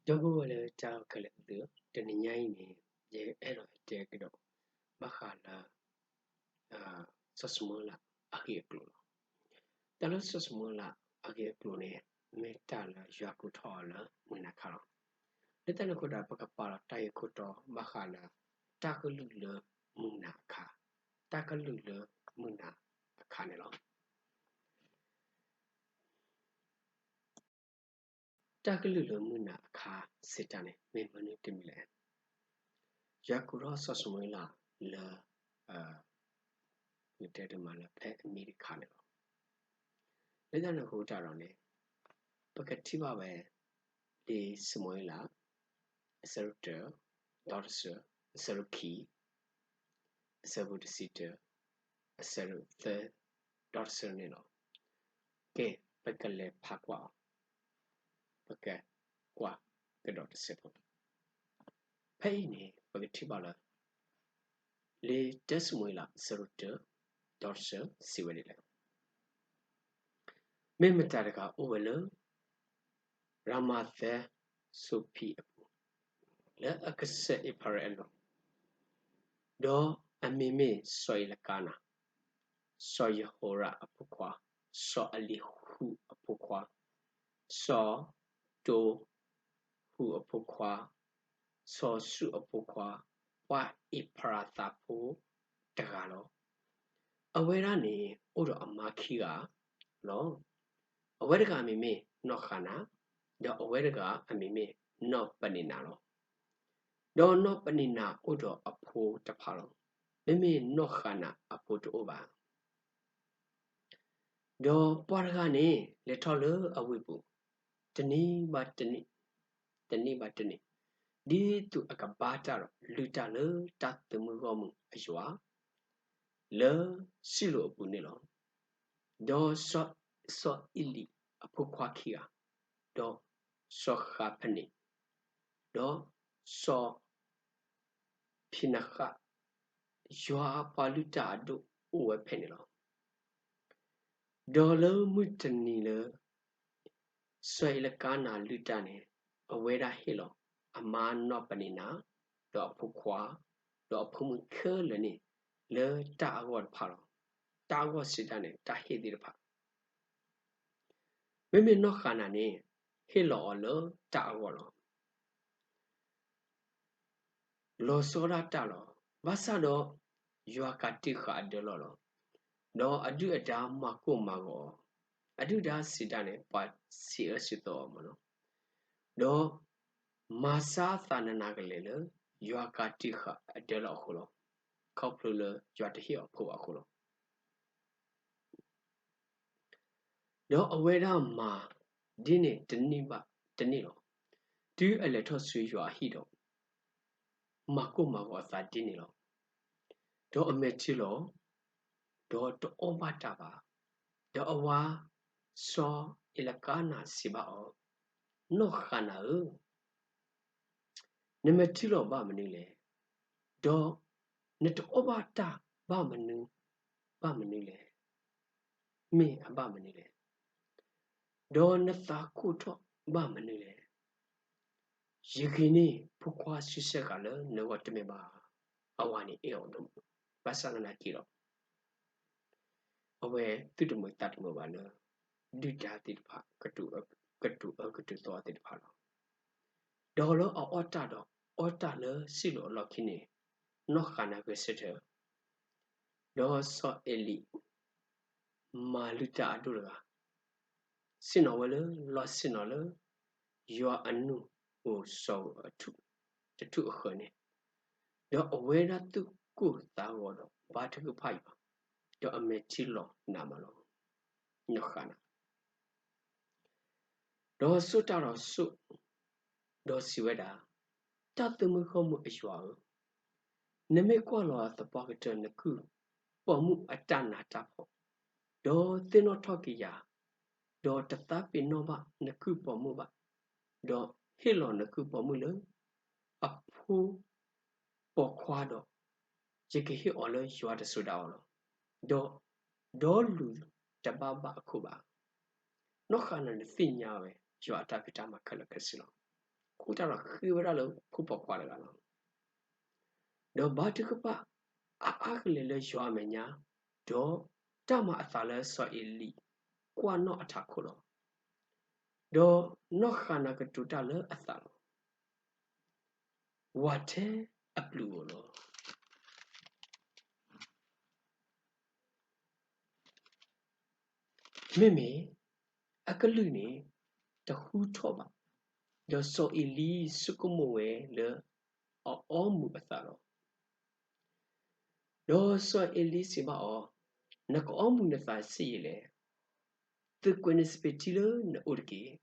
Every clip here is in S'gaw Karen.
ဒီပုၢ်ဝဲၢ်လၢတၢ်အဲၣ်ခဲလၢာ်သ့ၣ်ဧၢ, တနံၤညါအံၤန့ၣ် ယအဲၣ်ဒိးတဲကဒီး ဘၣ်ဃးလၢ စီၤၡမူၤအ့လးအဂ့ၢ်အကျိၤလီၤ. တၢ်လၢစီၤၡမူၤအ့လးအဂ့ၢ်အကျိၤန့ၣ် မ့ၢ်တၢ်လၢယွၤကိးထီၣ်အီၤလၢမုၢ်နၤခါလီၤ. လၢတၢ်န့ၣ်အဃိဒီး ပကပာ်လီၤတၢ်ဂ့ၢ်ခိၣ်တီဘၣ်ဃးလၢ တၢ်ကလုၢ်လၢမုၢ်နၤအခါ, တၢ်ကလုၢ်လၢမုၢ်နၤအခါန့ၣ်လီၤ. တၢ်ကလုၢ်လၢမုၢ်နၤအခါစံးတၢ်န့ၣ် မ့ၢ်မနုၤတမံၤလဲၣ်. ယွၤကိးထီၣ်စီၤၡမူၤအ့လးလၢ ပကတဲတမံၤလၢဖဲအမံၤတခါန့ၣ်လီၤ. လၢတၢ်န့ၣ်အဃိတၢ်ဒီးန့ၣ် ပကထံၣ်ဘၣ်ဝဲ လံာ်ၡမူၤအ့လး အဆၢဒိၣ်တၢ, ဒီတဆၢ, အဆၢဒိၣ်ခံ, အဆၢဖိတဆံတၢ, အဆၢဒိၣ်သၢ, ဒီတဆၢန့ၣ်လီၤ. ကဲ, ပကလဲၤဖးကွၢ်အီၤ, ပကကွၢ်ကဒီးတစဲးဖိ. ဖဲအံၤန့ၣ် ပကထံၣ်ဘၣ်လၢ လံာ်တၢၡမူၤအ့လး အဆၢဒိၣ်တၢ, ဒီတဆၢ စံးဝဲဒ်လဲၣ်. မ့ၢ်မတၤတဂၤအိၣ်ဝဲလၢ ရၤမၤသဲစိဖံးအပူၤ, လၢအကစၢၢ်အ့ဖရဲၣ်အလီၢ်, ဒီးအမံၤမ့ၢ်စီၤအ့လကါနၤ, စီၤယဟိရၣ်အဖိခွါ, စီၤအလံၤဟူးအဖိခွါ, စီၤတိဟူးအဖိခွါ, စီၤစူးအဖိခွါ, ပှၤအ့ဖရၤသးဖိတဂၤလီၤ. အဝဲဒၣ်န့ၣ် အိၣ်ဒီးအမါခံဂၤလီၤ. အဝဲတဂၤအမံၤမ့ၢ်နီၢ်ဃၤနၤ, ဒီးအဝဲတဂၤအမံၤမ့ၢ်နီၢ်ပနံးနၤလီၤ. ဒီးနီၢ်ပနံးနၤအိၣ်ဒီးအဖိတဖၣ်လီၤ. မ့မ့ၢ်နီၢ်ဃၤနၤအဖိတအိၣ်ဘၣ်. ဒီးပှၤတဂၤန့ၣ် လဲၤထီၣ်လၢအဝ့ၢ်ပူၤ တနံၤဘၣ်တနံၤ, တနံၤဘၣ်တနံၤ, ဒ်သိးအကဘါတၢ်ဒီးလုၢ်တၢ်လၢတၢ်သမူဂီၢ်မုၢ်အယွၤ လၢစံၣ်လိာ်အပူၤန့ၣ်လီၤ. ဒီးစီၤအ့လံအဖိခွါခံဂၤ, ဒီးစီၤဃးဖနံး, ဒီးစီၤဖံနဃး, ယွၤအပှၤလုၢ်တၢ်အဒိၣ်အိၣ်ဝဲဖဲန့ၣ်လီၤ. ဒီးလၢမုၢ်တနံၤလၢ စီၤအ့လကါနၤလုၢ်တၢ်န့ၣ် အဝဲဒၣ်ဟ့ၣ်လီၤအမါနီၢ်ပနံးနၤ, ဒီးအဖိခွါ, ဒီးအဖိမုၣ်ခဲလၢာ်န့ၣ် လၢတၢ်အဂီၢ်တဖၣ်လီၤ. တၢ်အဂီၢ်စံးတၢ်န့ၣ် တၢ်ဟ့ၣ်သ့ၣ်တဖၣ် မ့မ့ၢ်နီၢ်ဃၤနၤန့ၣ် ဟ့ၣ်လီၤအီၤလၢတၢ်အဂီၢ်လီၤ. လီၤဆီဒၣ်တၢ်လီၤ. ဘၣ်ဆၣ်ဒီး ယွၤကးတံာ်ဃာ်အဒၢလီၢ်လီၤ. ဒီးအဒုၣ်အဒါမၤကိၢ်မၤဂီၤအီၤ, အဒုၣ်အဒါစံးတၢ်န့ၣ် ပှၤစံးအၢစံးသီအီၤမးလီၤ. ဒီးမၤဆါအသးနးနးကလဲာ်လၢ ယွၤကးတံာ်ဃာ်အဒၢလီၢ်အဃိလီၤ. ခီဖျိလၢယွၤတဟ့ၣ်အီၤဖိဘၣ်အဃိလီၤ. ဒီးအဝဲဒၣ်မၤဒ်န့ၣ်တနံၤဘၣ်တနံၤလီၤ. တုၤအလဲၤထီၣ်ဆူယွၤအဟံၣ်ဒီး မၤကိၢ်မၤဂီၤအသးဒ်န့ၣ်လီၤ. ဒီးအမဲာ်ထံလီၤ, ဒီးတအီၣ်ဘၣ်တၢ်ဘၣ်. ဒီးအဝၤစီၤအ့လကါနၤစံးဘၣ်အီၤ, နီၢ်ဃၤနၤဧၢ, နမဲာ်ထံလီၤဘၣ်မနုၤလဲၣ်. ဒီးနတအီၣ်ဘၣ်တၢ်ဘၣ်မနုၤ, ဘၣ်မနုၤလဲၣ်. မ့ၢ်အဘၣ်မနုၤလဲၣ်. ဒီးနသးကိၢ်ထီၣ်ဘၣ်မနုၤလဲၣ်. ယဂ့ၤန့ၢ်ဖိခွါဆံဆဲၣ်ဂၤလၢနဂီၢ်တမ့ၢ်ဘၣ်. အဝၤန့ၣ်အဲၣ်အီၤဒိၣ်မး, ဘၣ်ဆၣ်သနာ်က့ဒီး အဝဲသူၣ်တမုာ်သးတမုာ်ဘၣ်လၢ ဒုၣ်ဒါသ့ၣ်တဖၣ် ကတိၤအၢကတိၤသီသ့ၣ်တဖၣ်လီၤ. ဒီးလၢအအီၣ်တၢ်ဒီး အီၣ်တၢ်လၢစံၣ်လိာ်အလီၢ်ခံန့ၣ် နီၢ်ဃၤနၤဂဲၤဆၢထၢၣ်, ဒီးစီၤအ့လံ မၤလုၢ်တၢ်အဒိၣ်တဂၤ ဆ့ၣ်နီၤဝဲလၢလီၢ်ဆ့ၣ်နီၤလၢ ယွၤအနူၢ်အိၣ်စီၤဧိၤတထူၣ်အဃၢၤန့ၣ်, ဒီးအဝဲဒၣ်သူၣ်ကိၢ်သးဂီၤဒီးဘါထုကဖၣ်ယွၤ, ဒီးအမဲာ်ထံလီၤနးမးလီၤ. နီၢ်ဃၤနၤ ဒီးဆိၣ်တၢ်ဒီးဆိၣ်, ဒီးစံးဝဲဒၣ်, တၢ်သမူဂီၢ်မုၢ်အယွၤဧၢ, နမ့ၢ်ကွၢ်လီၤသပှၢ်ကတၢၢ်နကုၢ်ပိာ်မုၣ်အတၢ်နးတၢ်ဖှီၣ်, ဒီးသ့ၣ်နီၣ်ထီၣ်က့ၤယၤ, ဒီးတသးပ့ၤနီၣ်ဘၣ်နကုၢ်ပိာ်မုၣ်ဘၣ်, ဒီးဟ့ၣ်လီၤနကုၢ်ပိာ်မုၣ်လၢအဖိပိာ်ခွါဒီး, ယကဟ့ၣ်အီၤလၢယွၤတစိၤဒၣ်အီၤလီၤ. ဒီး, ဒီလူၤတဘၣ်ဘၣ်အခိၣ်ဘၣ်. နီၢ်ဃၤနၤန့ၣ်သ့ၣ်ညါဝဲ ယွၤအတၢ်ဖံးတၢ်မၤခဲလၢာ်ခဲဆ့လီၤ. ဃိတၢ်ဒီးဃ့ဝဲဒၣ်လၢဖိပိာ်ခွါတဂၤလီၤ. ဒီးဘါထုကဖၣ်အါအါကလဲာ်လၢယွၤအမဲာ်ညါ, ဒီးတၢ်မၤအသးလၢစီၤအ့လံကွၢ်နီၣ်အထးခိၣ်လီၤ. ဒီးနီၢ်ဃၤနၤကတိၤတၢ်လၢအသးလီၤ. ဝၤထဲအပျုၤဧိၤလီၤ. မ့မ့ၢ်အကလုၢ်န့ၣ်တဟူထီၣ်ဘၣ်, ဒီးစီၤအ့လံဆိကမိၣ်ဝဲလၢအအီမူၤအသးလီၤ. ဒီးစီၤအ့လံစံးဘၣ်အီၤ, နကအီမူၤနသးဆံးယံာ်လဲၣ်. သုးကွဲးန့ၢ်စပံးထံလၢနအိၣ်တက့ၢ်.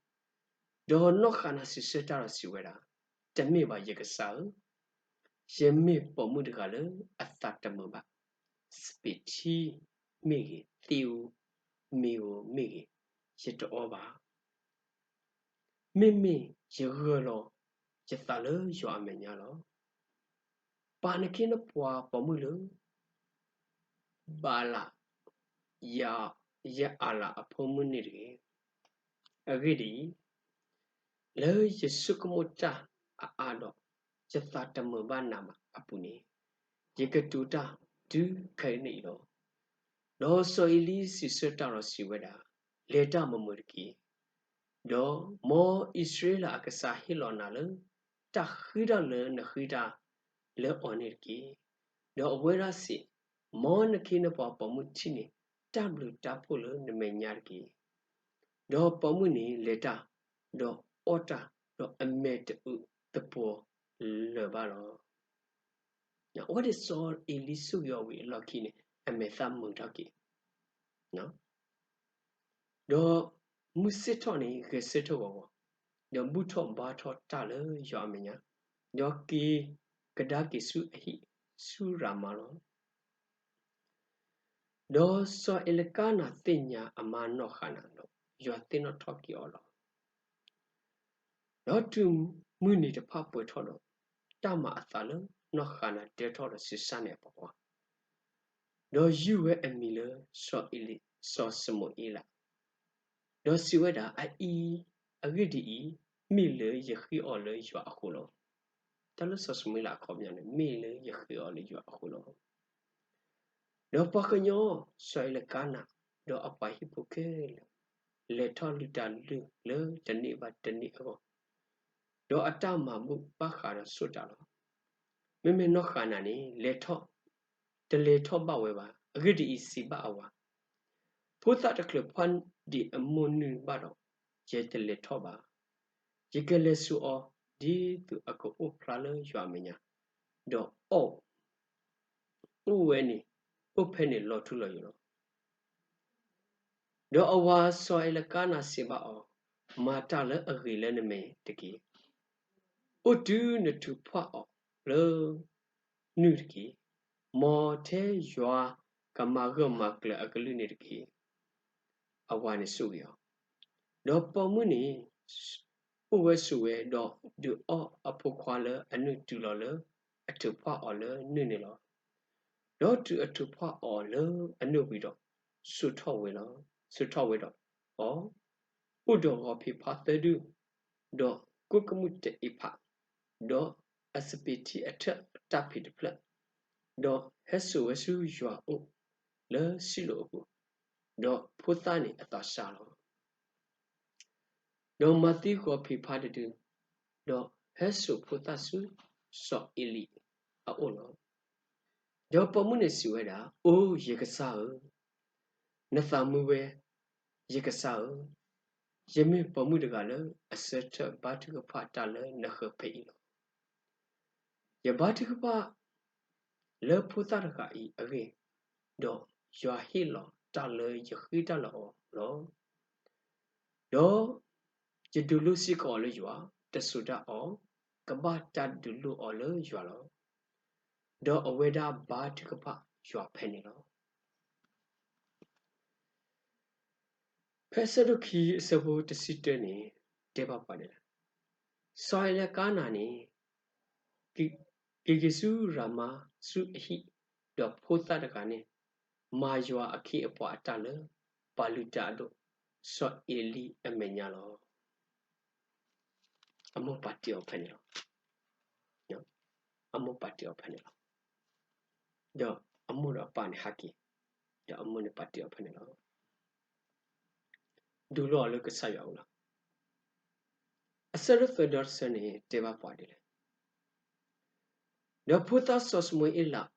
ဒီးနီၢ်ဃၤနၤစံးဆၢတၢ်ဒီးစံးဝဲဒၣ်, တမ့ၢ်ဘၣ်ယကစၢ်ဧၢ, ယမ့ၢ်ပိာ်မုၣ်တဂၤလၢအသးတမုာ်ဘၣ်, စပံးထံမ့ၢ်ဂ့ၤ, သ့ၣ်ဧိၤမ့ၤဧိၤမ့ၢ်ဂ့ၤ, ယတအီဘၣ်. မ့မ့ၢ်ယဂၢၢ်လီၤယသးလၢယွၤအမဲာ်ညါလီၤ. ပာ်နခ့နပှၤပိာ်မုၣ်လၢ ဘၤလး ယအးလးအဖိမုၣ်န့ၣ်တဂ့ၤ. အဂ့ၢ်ဒ်အံၤ, လၢယဆိကမိၣ်တၢ်အါအါဒီး ယသးတမုာ်ဘၣ်နၤဘၣ်အပူၤန့ၣ်, ယကတိၤတၢ်တုၤခဲကနံၣ်အံၤလီၤ. ဒီးစီၤအ့လံစံးဆၢတၢ်ဒီးစံးဝဲဒၣ်, လဲၤတၢ်မုာ်မုာ်တက့ၢ်. ဒီးမ်အံၣ်စရ့လးအကစၢ်ဟ့ၣ်လီၤနၤလၢ တၢ်ဃံတၢ်လၢနဃံတၢ်လၢအီၤန့ၣ်တက့ၢ်. ဒီးအဝဲဒၣ်စံး, မ်နခ့နပှၤပိာ်မုၣ်ထံၣ်န့ၢ်တၢ်ဘျုးတၢ်ဖှိၣ်လၢနမဲာ်ညါတက့ၢ်. ဒီးပိာ်မုၣ်န့ၣ်လဲၤတၢ်, ဒီးအီၣ်တၢ်, ဒီးအမဲာ်တအုးသပှီၤလၢၤဘၣ်လီၤ. အဝဲဒၣ်စီၤအ့လံစူၢ်က့ၤအီၤဝံၤအလီၢ်ခံန့ၣ် အမဲာ်သၣ်မုာ်ထီၣ်က့ၤ ဒီးမုၢ်ဆ့ၣ်ထီၣ်န့ၣ် ဂဲၤဆၢထၢၣ်ဂီၤဂီၤ, ဒီးဘူၣ်ထီၣ်ဘါထီၣ်တၢ်လၢယွၤအမဲာ်ညါ, ဒီးက့ၤကဒါက့ၤဆူအဟံၣ်ဆူရၤမၤလီၤ. ဒီးစီၤအ့လကါနၤသ့ၣ်ညါအမါနီၢ်ဃၤနၤလီၤ, ယွၤသ့ၣ်နီၣ်ထီၣ်က့ၤအီၤလီၤ. ဒီးတုၤမုၢ်နံၤတဖၣ်ပှဲၤထီၣ်ဒီး, တၢ်မၤအသးလၢနီၢ်ဃၤနၤတဲထီၣ်ဒီးစံးစၢ်န့ၢ်အပိာ်ခွါ, ဒီးယုၢ်ဝဲအမံၤလၢစီၤအ့လံ, စီၤၡမူၤအ့လး, ဒီးစံးဝဲဒၣ်, အအံၤ, အဂ့ၢ်ဒ်အံၤ, မ့ၢ်လၢယဃ့အီၤလၢယွၤအဃိလီၤ. တၢ်လၢစီၤၡမူၤအ့လးအခီပညီန့ၣ် မ့ၢ်လၢယဃ့အီၤလၢယွၤအဃိလီၤ. ဒီးပှၤကညီစီၤအ့လကါနၤ, ဒီးအပှၤဟံၣ်ဖိခဲလၢာ်, လဲၤထီၣ်လုၢ်တၢ်လုၢ်လၢတနံၤဘၣ်တနံၤအဂီၢ်, ဒီးအတၢ်မၤဘူၣ်ဘၣ်ဃးဒီးဆိၣ်တၢ်လီၤ. မ့မ့ၢ်နီၢ်ဃၤနၤန့ၣ် လဲၤထီၣ်, တလဲၤထီၣ်ဘၣ်ဝဲဘၣ်. အဂ့ၢ်ဒ်အံၤ, စံးဘၣ်အဝၤ, ဖိသၣ်တချုးဖှီၣ်ဒံးအမိၢ်နုၢ်ဘၣ်ဒီး, ယတလဲၤထီၣ်ဘၣ်. ယကလဲၤဆူအီၤ, ဒ်သိးအကအိၣ်ဖျါလၢယွၤအမဲာ်ညါ, ဒီးအီၣ်, အိၣ်ဝဲန့ၣ်, အိၣ်ဖဲန့ၣ်လီၤထူလီၤယိာ်လီၤ. ဒီးအဝၤစီၤအ့လကါနၤစံးဘၣ်အီၤ, မၤတၢ်လၢအဂ့ၤလၢနမဲာ်တက့ၢ်. အိၣ်တုၤနထုးဖှီၣ်အီၤလၢနုၢ်တက့ၢ်. မ်ထဲယွၤကမၤဂၢၢ်မၤကျၢၤအကလုၢ်န့ၣ်တက့ၢ်. အဝၤန့ၣ်ဆိၣ်ဂ့ၤအီၤ. ဒီးပိာ်မုၣ်န့ၣ် အိၣ်ဝဲဆိးဝဲ, ဒီးဒုးအီၣ်အဖိခွါလၢအနုၢ်တုၤလီၤလၢအထုးဖှီၣ်အီၤလၢနုၢ်န့ၣ်လီၤ. ဒီးတုၤအထုးဖှီၣ်အီၤလၢအနုၢ်ဝံၤဒီး, ဆိၣ်ထီၣ်ဝဲလီၤ, ဆိၣ်ထီၣ်ဝဲဒီးအီၤ, အိၣ်ဒီးဂီၤဖံးဖါသၢဒု, ဒီးကိးကမူၣ်တအ့ဖး, ဒီးအစပံးထံအထၢၣ်တၢ်ဖံးတဖျၢၣ်, ဒီးဟဲစိာ်ဝဲဆူယွၤအအိၣ်လၢစံလိာ်အပူၤ, ဒီးဖိသၣ်န့ၣ်အသးစၢ်လီၤ. ဒီးမၤသံဂီၤဖံးဖါတဒု, ဒီးဟဲစိာ်ဖိသၣ်ဆူစီၤအ့လံအအိၣ်လီၤ. ဒီးပိာ်မုၣ်န့ၣ်စံးဝဲဒၣ်, အိ ယကစၢ်ဧၢ, နသးမုာ်ဝဲ, ယကစၢ်ဧၢ, ယမ့ၢ်ပိာ်မုၣ်တဂၤလၢအဆၢထၢၣ်ဘါထုကဖၣ်တၢ်လၢနဃၢၤဖဲအံၤလီၤ. ယဘါထုကဖၣ်လၢဖိသၣ်တဂၤအံၤအဂ့ၢ်, ဒီးယွၤဟ့ၣ်လီၤတၢ်လၢယဃ့တၢ်လၢအီၤလီၤ. ဒီးယဒုးလိၣ်စ့ၢ်ကီးအီၤလၢယွၤ, တစိၤဒၣ်အီၤ, ကဘၣ်တၢ်ဒုးလိၣ်အီၤလၢယွၤလီၤ. ဒီးအဝဲဒၣ်ဘါထုကဖၣ်ယွၤဖဲန့ၣ်လီၤ. ဖဲဆၢဒိၣ်ခံအဆၢဖိတဆံတၢန့ၣ် တဲဘၣ်ပှၤဒ်လဲၣ်, စီၤအ့လကါနၤန့ၣ် က့ၤက့ၤဆူရၤမၤဆူအဟံၣ်, ဒီးဖိသၣ်တဂၤန့ၣ် မၤယွၤအခ့အပှၤအတၢ်လၢ ပှၤလုၢ်တၢ်အဒိၣ် စီၤအ့လံအမဲာ်ညါလီၤ. အမိၢ်ပာ်တ့ၢ်အီၤဖဲန့ၣ်လီၤ. အမိၢ်ပာ်တ့ၢ်အီၤဖဲန့ၣ်လီၤ. ဒီးအမိၢ်ဒီးအပၢ်န့ၣ်ဟးက့ၤ, ဒီးအမိၢ်န့ၣ်ပာ်တ့ၢ်အီၤဖဲန့ၣ်လီၤ. ဒုးလီၤအီၤလၢကစၢ်ယွၤအအိၣ်လီၤ. အဆၢဒိၣ်သၢဒီတဆၢန့ၣ် တဲဘၣ်ပှၤဒ်လဲၣ်. ဒီးဖိသၣ်စီၤၡမူၤအ့လး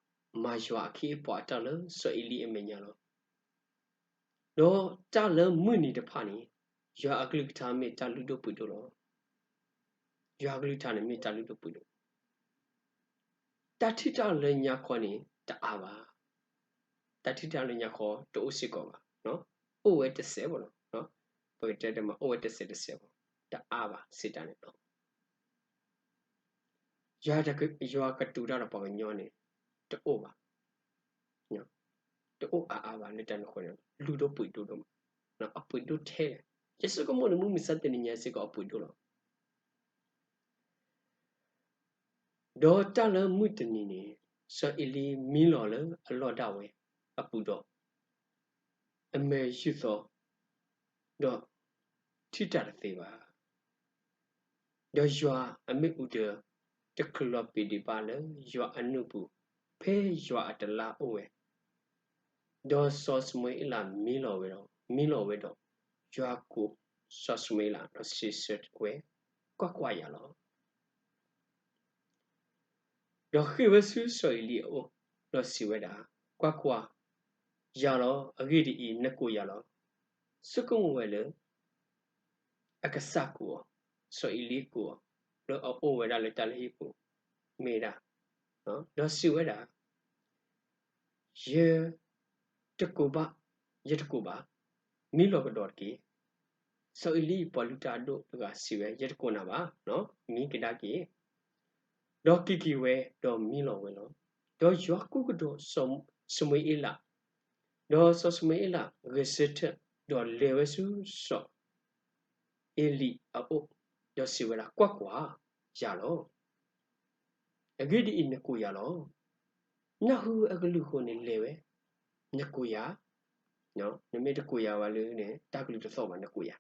မၤယွၤအခ့အပှၤအတၢ်လၢစီၤအ့လံအမဲာ်ညါလီၤ. ဒီးတၢ်လၢမုၢ်နံၤတဖၣ်န့ၣ် ယွၤအကလုၢ်ကထါမ့ၢ်တၢ်လုၢ်ဒိၣ်ပှ့ၤဒိၣ်လီၤ. ယွၤအကလုၢ်ကထါန့ၣ်မ့ၢ်တၢ်လုၢ်ဒိၣ်ပှ့ၤဒိၣ်, တၢ်ထံၣ်တၢ်လၢညါခီန့ၣ် တအါဘၣ်. တၢ်ထံၣ်တၢ်လၢညါခီတအိၣ်စ့ၢ်ကီးဘၣ်. အိၣ်ဝဲတစဲးဘၣ်လီၤ. ပကတဲတဲမး အိၣ်ဝဲတစဲးတစဲးဘၣ်, တအါဘၣ်စံးတၢ်န့ၣ်လီၤ. ယွၤကတိၤတၢ်ဒီးပှၤကညီန့ၣ် တအိၣ်ဘၣ်, တအိၣ်အါအါဘၣ်လၢတၢ်န့ၣ်အဃိန့ၣ် လုၢ်ဒိၣ်ပှ့ၤဒိၣ်ဒိၣ်မး, အပှ့ၤဒိၣ်ထဲလဲၣ်. ယဆိကမိၣ်န့ၣ် မုၢ်မဆါတနံၤညါစ့ၢ်ကီးအပှ့ၤဒိၣ်လီၤ. ဒီးတၢ်လၢမုၢ်တနံၤန့ၣ် စီၤအ့လံမံလီၤလၢအလီၢ်ဒၣ်ဝဲအပူၤဒီး အမဲာ်ယူၢ်သီ, ဒီးထံၣ်တၢ်တသ့ဘၣ်. ဒီးယွၤအမ့ၣ်အူဒၢ တချုးလီၤပံာ်ဒံးဘၣ်လၢယွၤအနုၢ်ပူၤ ဖဲယွၤအတလါအိၣ်ဝဲ, ဒီးစီၤၡမူၤအ့လးမံလီၤဝဲဒီး, မံလီၤဝဲဒီး, ယွၤကိးစီၤၡမူၤအ့လး ဒီးစံးဆၢဝဲ, ကွၢ်ကွၢ်, ယၤလီၤ. ဒီးဃ့ၢ်ဝဲဆူစီၤအ့လံအအိၣ်, ဒီးစံးဝဲဒၣ်, ကွၢ်ကွၢ်, ယၤလီၤ. အဂ့ၢ်ဒ်အံၤ, နကိးယၤလီၤ. ဆိကမိၣ်ဝဲလၢ အကစၢ်ကိးအီၤ, စီၤအ့လံကိးအီၤ, လၢအအိၣ်ဝဲဒၣ်လၢတၢ်လုၢ်ဟံၣ်ပူၤ, မ့ၢ်ဒၣ်, ဒီးစံးဝဲဒၣ်, ယတကိးဘၣ်, ယတကိးဘၣ်, မံလီၤကဒီးတက့ၢ်. စီၤအ့လံပှၤလုၢ်တၢ်အဒိၣ်တဂၤစံးဝဲ, ယတကိးနၤဘၣ်, မံကဒါက့ၤ. ဒီးက့ၤက့ၤဝဲ, ဒီးမံလီၤဝဲလီၤ. ဒီးယွၤကိးကဒီးစီၤၡမူၤအ့လး, ဒီးစီၤၡမူၤအ့လး ဂဲၤဆၢထၢၣ်, ဒီးလဲၤဝဲဆူစီၤအ့လံအအိၣ်, ဒီးစံးဝဲဒၣ်, ကွၢ်ကွၢ်, ယၤလီၤ. အဂ့ၢ်ဒ်အံၤ, နကိးယၤလီၤ. နၢ်ဟူအကလုၢ်အဃိန့ၣ်လဲၤဝဲ, နကိးယၤ, နမ့ၢ်တကိးယၤဘၣ်လၢန့ၣ် တၢ်ကလုၢ်တသီၣ်ဘၣ်, နကိးယၤ.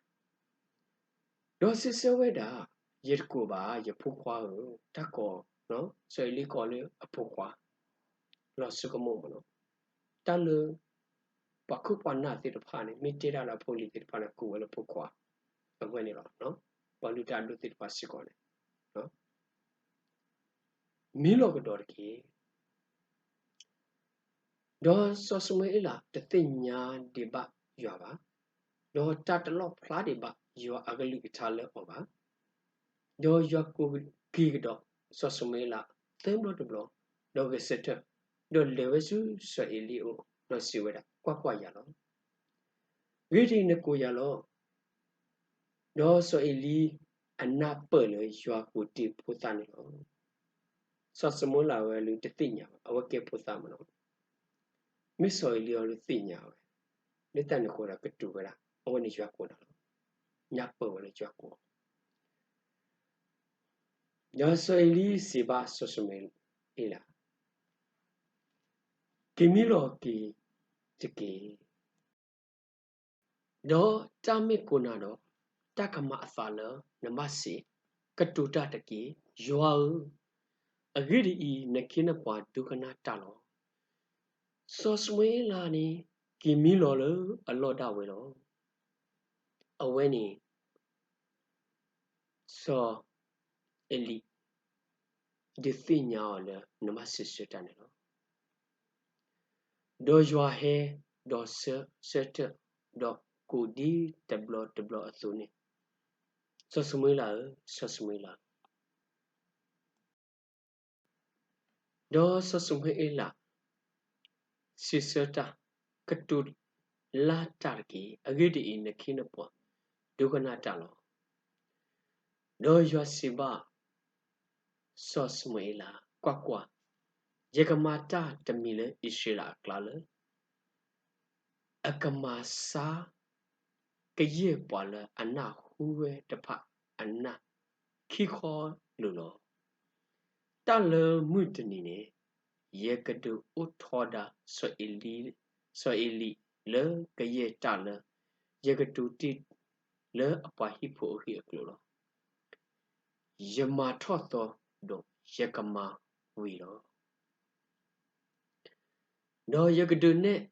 ဒီးစံးဆၢဝဲဒၣ်, ယတကိးဘၣ်, ယဖိခွါဧၢ. တၢ်ကိး, စီၤအ့လံကိးလၢအဖိခွါ, လီၤဆိကမိၣ်မးလီၤ. တၢ်လၢ ပှၤခိၣ်ပှၤနၢ်သ့ၣ်တဖၣ်န့ၣ် မ့ၢ်တဲတၢ်လၢအဖိအလံၤသ့ၣ်တဖၣ်န့ၣ် ကိးဝဲလၢဖိခွါ, အဝဲန့ၣ်လီၤ. ပှၤလုၢ်တၢ်အဒိၣ်သ့ၣ်တဖၣ်စ့ၢ်ကီးန့ၣ် မံလီၤကဒီးတက့ၢ်. ဒီးစီၤၡမူၤအ့လးတသ့ၣ်ညါဒံးဘၣ်ယွၤဘၣ်, ဒီးတၢ်တလီၣ်ဖျါဒံးဘၣ်ယွၤအကလုၢ်ကထါလၢအီၤဘၣ်. ဒီးယွၤကိးက့ၤကဒီးစီၤၡမူၤအ့လးသၢဘျီတဘျီ, ဒီးဂဲၤဆၢထၢၣ်, ဒီးလဲၤဝဲဆူစီၤအ့လံအအိၣ်, ဒီးစံးဝဲဒၣ်, ကွၢ်ကွၢ်, ယၤလီၤ. ဂ့ၤဒ်အံၤ, နကိးယၤလီၤ. ဒီးစီၤအ့လံအနၢ်ပၢၢ်လၢယွၤကိးတ့ၢ်ဖိသၣ်န့ၣ်လီၤ. စီၤၡမူၤအ့လးဝဲလၢတသ့ၣ်ညါဘၣ်, အဝဲကဲဖိသၣ်မးလီၤ. မ့ၢ်စီၤအ့လံအီၤလၢသ့ၣ်ညါဝဲ, လၢတၢ်န့ၣ်အဃိဒီးကတိၤဝဲဒၣ်, အဝဲန့ၣ်ယွၤကိးနၤလီၤ. နၢ်ပၢၢ်ဝဲလၢယွၤကိးအီၤ. ဒီးစီၤအ့လံစံးဘၣ်စီၤၡမူၤအ့လး, က့ၤမံလီၤက့ၤတက့ၢ်. ဒီးတၢ်မ့ၢ်ကိးနၤဒီး, တၢ်ကမၤအသးလၢနဘၣ်စံး, ကတိၤတၢ်တက့ၢ်, ယွၤဧၢ, အဂ့ၢ်ဒ်အံၤ, နခ့နပှၤဒိကနၣ်တၢ်လီၤ. စီၤၡမူၤအ့လးန့ၣ် က့ၤမံလီၤလၢအလီၢ်ဒၣ်ဝဲလီၤ. အဝဲန့ၣ် စီၤအ့လံ ဒုးသ့ၣ်ညါအီၤလၢနဘၣ်စံးဆၢတၢ်န့ၣ်လီၤ. ဒီးယွၤဟဲ, ဒီးဆၢ, ဆၢထၢၣ်, ဒီးကိးဒ်တဘျီတဘျီအသိးန့ၣ်, စီၤၡမူၤအ့လးဧၢ, စီၤၡမူၤအ့လးဧၢ. ဒီးစီၤၡမူၤအ့လးစံးဆၢတၢ်, ကတိၤလၢ်တၢ်တက့ၢ်. အဂ့ၢ်ဒ်အံၤ, နခ့နပှၤဒိကနၣ်တၢ်လီၤ. ဒီးယွၤစံးဘၣ်စီၤၡမူၤအ့လး, ကွၢ်ကွၢ်, ယကမၤတၢ်တမံၤလၢအံၣ်စရ့လးအကျါလၢ အကမၤဆါကယဲၢ်ပှၤလၢအနၢ်ဟူဝဲတဖၣ်အနၢ်ခံခီလိာ်လီၤ. တၢ်လၢမုၢ်တနံၤန့ၣ် ယကဒုးအိၣ်ထီဒါစီၤအ့လံ, စီၤအ့လံလၢကယဲၢ်တၢ်လၢယကတိၤတ့ၢ်လၢအပှၤဟံၣ်ဖိအဂ့ၢ်အကျိၤလီၤ. ယမၤထီၣ်သီ, ဒီးယကမၤဝံၤလီၤ. ဒီးယကဒုးနဲၣ်,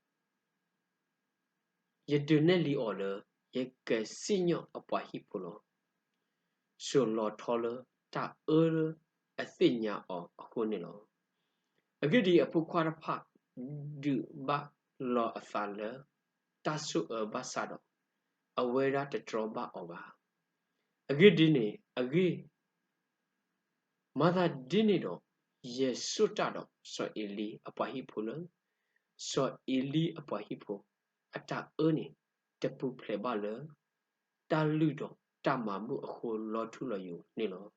ယဒုးနဲၣ်လံအီၤလၢ ယကစံၣ်ညီၣ်အပှၤဟံၣ်ဖိလီၤ. စိာ်လီၤထီလၢတၢ်အၢလၢအသ့ၣ်ညါအီၤအဃိန့ၣ်လီၤ. အဂ့ၢ်ဒ်အံၤ, အဖိခွါတဖၣ်ဒုးဘၣ်လီၤအသးလၢတၢ်ဆိၣ်အၢဘၣ်ဆၣ်ဒီး, အဝဲဒၣ်တတြီဘၣ်အီၤဘၣ်. အဂ့ၢ်ဒ်န့ၣ်, အဂ့ၢ် မၤသးဒ်န့ၣ်ဒီး, ယဆိၣ်တၢ်ဒီးစီၤအ့လံအပှၤဟံၣ်ဖိလၢ စီၤအ့လံအပှၤဟံၣ်ဖိအတၢ်အၢန့ၣ် တပူၤဖျဲးဘၣ်လၢ တၢ်လုၢ်ဒီးတၢ်မၤဘူၣ်အဃိလီၤထူလီၤယိာ်န့ၣ်လီၤ.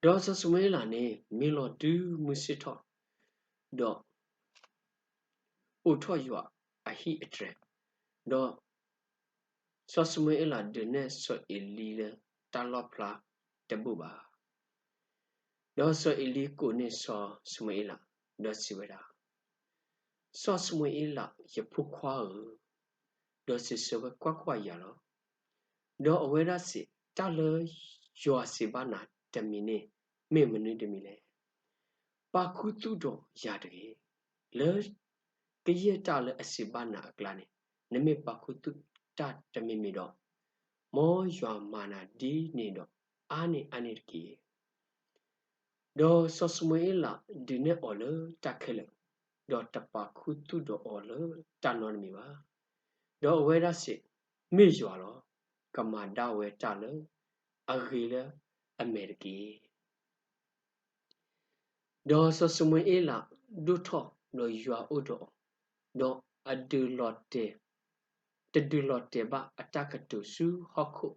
ဒီးစီၤၡမူၤအ့လးန့ၣ် မ့ၢ်လီၤဒုးမုၢ်ဆ့ၣ်ထီၣ်, ဒီး အိးထီၣ်ယွၤအဟံၣ်အတြဲၤ, ဒီးစီၤၡမူၤအ့လးဒုးနဲၣ်စီၤအ့လံလၢတၢ်လီၣ်ဖျါတဘူၣ်ဘၣ်. ဒီးစီၤအ့လံကိးန့ၢ်စီၤၡမူၤအ့လး, ဒီးစံးဝဲဒၣ်, စီၤၡမူၤအ့လး, ယဖိခွါဧၢ. ဒီးစံးဆၢဝဲ, ကွၢ်ကွၢ်, ယၤလီၤ. ဒီးအဝဲဒၣ်စံး, တၢ်လၢယွၤစံးဘၣ်နၤတမံၤန့ၣ် မ့ၢ်မနုၤတမံၤလဲၣ်. ပာ်ခူသူၣ်ဒီးယၤတဂ့ၤ. လၢကယဲၢ်တၢ်လၢအစံးဘၣ်နၤအကျါန့ၣ် နမ့ၢ်ပာ်ခူသူၣ်တၢ်တမံၤမံၤဒီး, မ်ယွၤမၤနၤဒ်န့ၣ်ဒီးအါန့ၢ်အါန့ၢ်တက့ၢ်. ဒီးစီၤၡမူၤအ့လးဒုးနဲၣ်အီၤလၢတၢ်ခဲလၢာ်, ဒီးတပာ်ခူသူၣ်ဒီးအီၤလၢတၢ်နီတမံၤဘၣ်. ဒီးအဝဲဒၣ်စံး, မ့ၢ်ယွၤလီၤ. ကမၤဒၣ်ဝဲတၢ်လၢအဂ့ၤလၢအမဲာ်တက့ၢ်. ဒီးစီၤၡမူၤအ့လးဒိၣ်ထီၣ်ဒီးယွၤအိၣ်ဒီးအီၤ, ဒီးအဒုးလီၤတဲာ်, တဒုးလီၤတဲာ်ဘၣ်အတၢ်ကတိၤဆူဟီၣ်ခိၣ်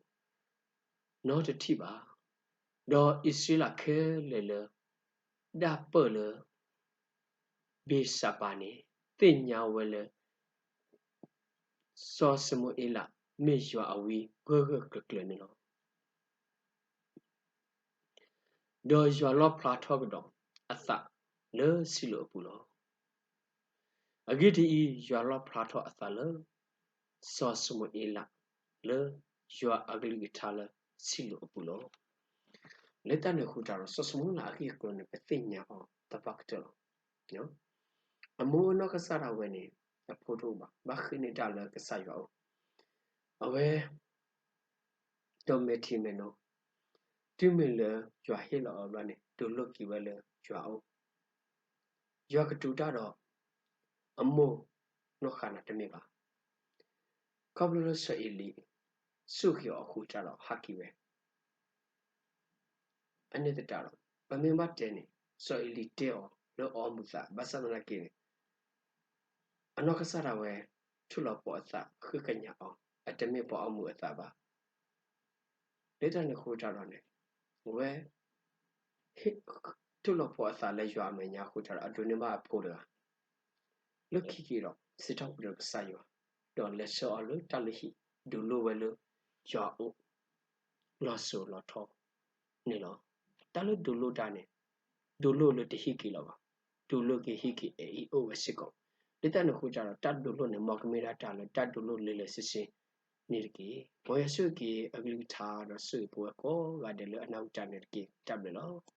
နီတထံၣ်ဘၣ်. ဒီးအံၣ်စရ့လးခဲလၢာ်လၢ ဒၣ်ပၢၢ်လၢ ဘ့းစးပၤန့ၣ် သ့ၣ်ညါဝဲလၢ စီၤၡမူၤအ့လးမ့ၢ်ယွၤအဝံဂၢၢ်ဂၢၢ်ကျၢၤကျၢၤန့ၣ်လီၤ. ဒီးယွၤလီၣ်ဖျါထီၣ်ကဒီးအသးလၢစံၣ်လိာ်အပူၤလီၤ. အဂ့ၢ်ဒ်အံၤ, ယွၤလီၣ်ဖျါထီၣ်အသးလၢ စီၤၡမူၤအ့လး လၢယွၤအကလုၢ်ကထါလၢစံၣ်လိာ်အပူၤလီၤ. လၢတၢ်န့ၣ်အဃိတၢ်ဒီး စီၤၡမူၤအ့လးအဂ့ၢ်အကျိၤန့ၣ် ပသ့ၣ်ညါအီၤသပှၢ်ကတၢၢ်လီၤ. အမိၢ်အနီၢ်ကစၢ်ဒၣ်ဝဲန့ၣ် အဖိတအိၣ်ဘၣ်, ဘၣ်ဃ့ၢ်န့ၢ်တၢ်လၢကစၢ်ယွၤအအိၣ်, အဝဲ ဒီးမဲာ်ထံမဲာ်နိ, တုၤမ့ၢ်လၢယွၤဟ့ၣ်လီၤအီၤဘျီန့ၣ် ဒိးလိၣ်က့ၤဝဲလၢယွၤအအိၣ်, ယွၤကတိၤတၢ်ဒီး အမိၢ်နီၢ်ဃၣ်နၤတမ့ၢ်ဘၣ်. ခီဖျိလၢစီၤအ့လံ စူၢ်က့ၤအီၤအဃိတၢ်ဒီးဟးက့ၤဝဲ အန့ၣ်သတးဒီး ပမ့ၢ်ဘၣ်တဲန့ၣ် စီၤအ့လံတဲအီၤလၢအအီမူၤသး ဘၣ်ဆၣ်သနာ်က့န့ၣ် အနီၢ်ကစၢ်ဒၣ်ဝဲ ထိၣ်လီၤပှီၤအသးဃ့ကညးအီၤ အတမ့ၢ်ပှၤအီမူၤအသးဘၣ်. လၢတၢ်န့ၣ်အဃိတၢ်ဒီးန့ၣ် အဝဲ ထိၣ်လီၤပှီၤအသးလၢယွၤအမဲာ်ညါအဃိတၢ်ဒီး အဒိးန့ၢ်ဘၣ်အဖိတဂၤ လၢခံက့ၤဒီး စံးထီၣ်ပတြၢၤကစၢ်ယွၤ, ဒီးလဲၤဆှၢအီၤလၢတၢ်လုၢ်ဟံၣ် ဒုးလိၣ်ဝဲလၢယွၤအအိၣ် လီၤစိၤလီၤထီန့ၣ်လီၤ. တၢ်လၢဒုးလိၣ်တၢ်န့ၣ် ဒုးလိၣ်လၢတဟံးက့ၤလၢၤဘၣ်, ဒုးလိၣ်က့ၤဟံးက့ၤအဲၣ်အံၤအိၣ်ဝဲစ့ၢ်ကီး. လၢတၢ်န့ၣ်အဃိတၢ်ဒီး တၢ်ဒုးလိၣ်န့ၣ် မ်ကမ့ၢ်ဒၣ်တၢ်လၢတၢ်ဒုးလိၣ်လၢလၢဆ့ဆ့န့ၣ်တက့ၢ်. မ်ယွၤဆိၣ်ဂ့ၤက့ၤအကလုၢ်ကထါဒီးဆိၣ်ဂ့ၤပဝဲကိးဂၤဒဲးလၢအနၢ်ဟူတၢ်န့ၣ်တက့ၢ်. တၢ်ဘျုးလီၤ.